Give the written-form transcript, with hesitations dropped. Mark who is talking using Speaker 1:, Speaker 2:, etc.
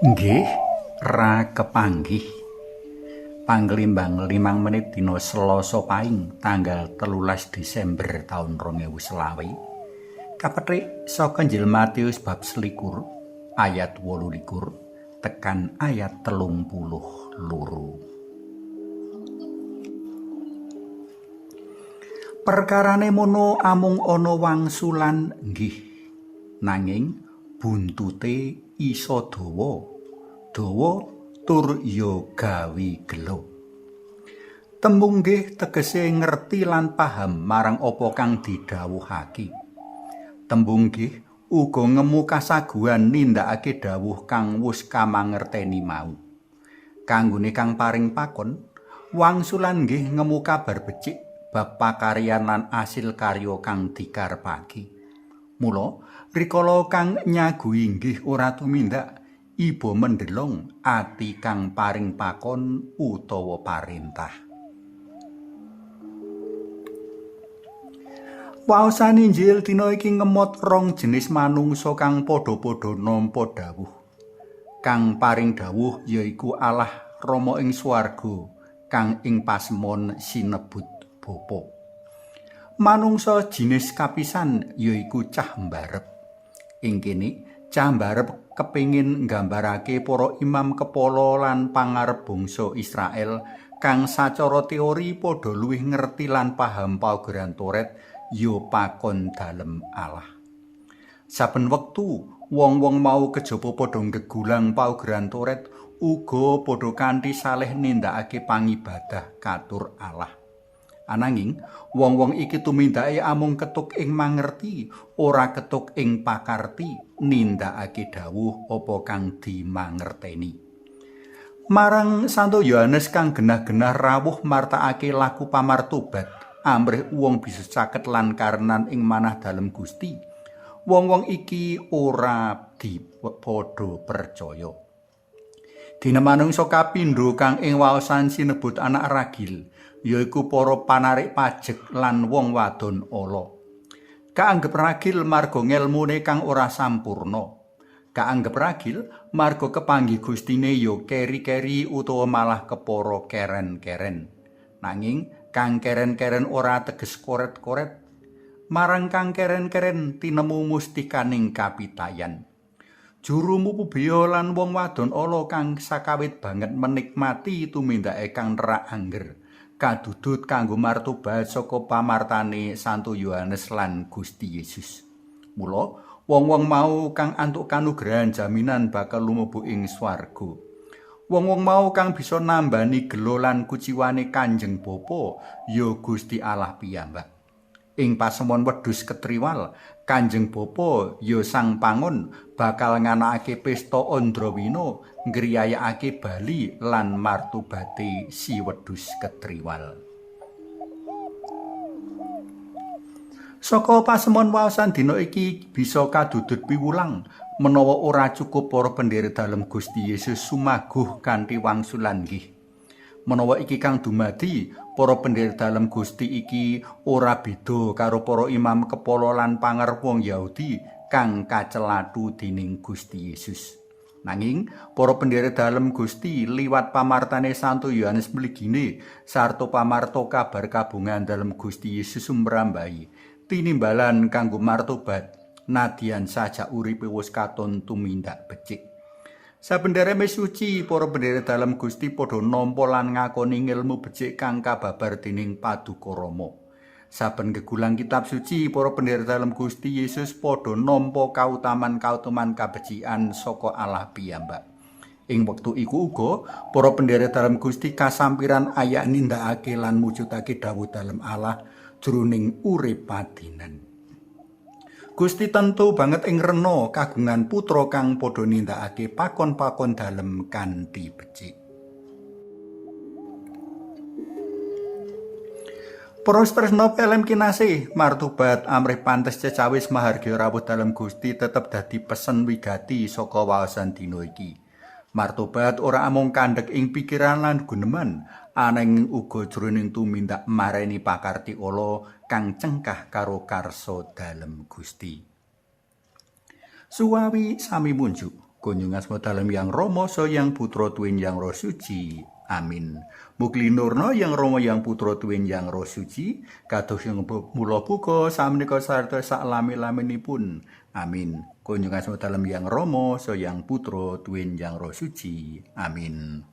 Speaker 1: Nggih, ra kepanggih. Panglimbang 5 menit dina Selasa Paing tanggal 13 Desember taun 2020. Kapethik saka Injil Matius bab 21 ayat 28 tekan ayat 32. Perkarane mono amung ana wangsulan nggih, nanging buntute isa dawa. Dawa tur ya gawe gelo. Tembung nggih tegese ngerti lan paham marang apa kang didhawuhake. Tembung nggih uga ngemu kasaguhan nindakake dhawuh kang wus kamangerteni mau. Kanggone kang paring pakon, wangsulan nggih ngemu kabar becik bab pakaryan lan asil karya kang dikarepake. Mula rikala kang nyaguhi nggih ora tumindak, iba mendelong ati kang paring pakon utawa parentah. Waosan Injil dina iki ngemot rong jenis manungsa kang padha-padha nampa dawuh. Kang paring dawuh yaiku Allah Rama ing swarga kang ing pasemon sinebut Bapa. Manungsa jinis kapisan yaiku cah mbarep. Ing kene cah mbarep kepingin nggambarake para imam kepala lan pangarep bangsa Israel kang sacara teori padha luwih ngerti lan paham paugeran Toret ya pakon dalem Allah. Saben wektu wong-wong mau kejaba padha nggegulang paugeran Toret uga padha kanthi saleh nindakake pangibadah katur Allah. Ananging wong-wong iki tumindake amung ketuk ing mangerti, ora ketuk ing pakarti nindakake dawuh apa kang dimangerteni. Marang Santo Yohanes kang genah-genah rawuh martakake laku pamartobat amrih wong bisa caket lan karenan ing manah dalem Gusti. Wong-wong iki ora dipadha percaya. Dene manungsa kapindho kang ing waosan sinebut anak ragil, yaiku para panarik pajek lan wong wadon ala. Kaanggep ragil marga ngelmune kang ora sampurna. Kaanggep ragil marga kepanggih Gustine ya keri-keri utawa malah kepara keren-keren. Nanging kang keren-keren ora teges koret-koret. Marang kang keren-keren tinemu mustikaning kapitayan. Juru mupu beya lan wong wadon ala kang sakawit banget menikmati tumindake kang nerak angger. Kadudut kanggo martobat saka pamartane Santo Yohanes lan Gusti Yesus. Mula wong-wong mau kang antuk kanugrahan jaminan bakal lumebu ing swarga. Wong-wong mau kang bisa nambani gelo lan kuciwane Kanjeng Bapa ya Gusti Allah piyambak. Ing pasemon wedhus ketriwal, Kanjeng Bapa ya Sang Pangon bakal nganakake pesta andrawina ngriyayakake bali lan martobate si wedhus ketriwal. Saka pasemon waosan dina iki bisa kadudut piwulang menawa ora cukup para pendherek dalem Gusti Yesus sumaguh kanthi wangsulan nggih. Menawa iki kang dumadi, para pendherek dalem Gusti iki ora beda karo para imam kepala lan pangarep wong Yahudi kang kacelathu dening Gusti Yesus. Nanging para pendherek dalem Gusti liwat pamartane Santo Yohanes mligine sarta pamarta kabar kabungan dalem Gusti Yesus sumrambahi tinimbalan kanggo martobat nadyan sajak uripe wis katon tumindak becik. Saben dereme suci, para pendherek dalem Gusti padha nampa lan ngakoni ngelmu becik kang kababar dening Paduka Rama. Saben gegulang kitab suci, para pendherek dalem Gusti Yesus padha nampa kautaman-kautaman kabecikan saka Allah piyambak. Ing wektu iku uga, para pendherek dalem Gusti kasampiran ayak nindakake lan mujudake dawuh dalem Allah jroning urip padinan. Gusti tentu banget ing rena kagungan putra kang padha nindakake pakon-pakon dalem kanthi becik. Para tresna pelem kinasih, martobat amrih pantes cecawis mahargya rawuh dalem Gusti tetep dadi pesen wigati saka waosan dina iki. Martobat ora amung kandhek ing pikiran lan guneman, ananging uga jroning tumindak mareni pakarti ala kang cengkah karo karsa dalem Gusti. Suwawi sami munjuk. Kunjung asma dalem Yang Rama saha Yang Putra tuwin Yang Roh Suci. Amin. Mugi nurna Yang Rama Yang Putra tuwin Yang Roh Suci kados yang mula buka samenika sarta saklami-laminipun. Amin. Kunjung asma dalem Yang Rama saha Yang Putra tuwin Yang Roh Suci. Amin.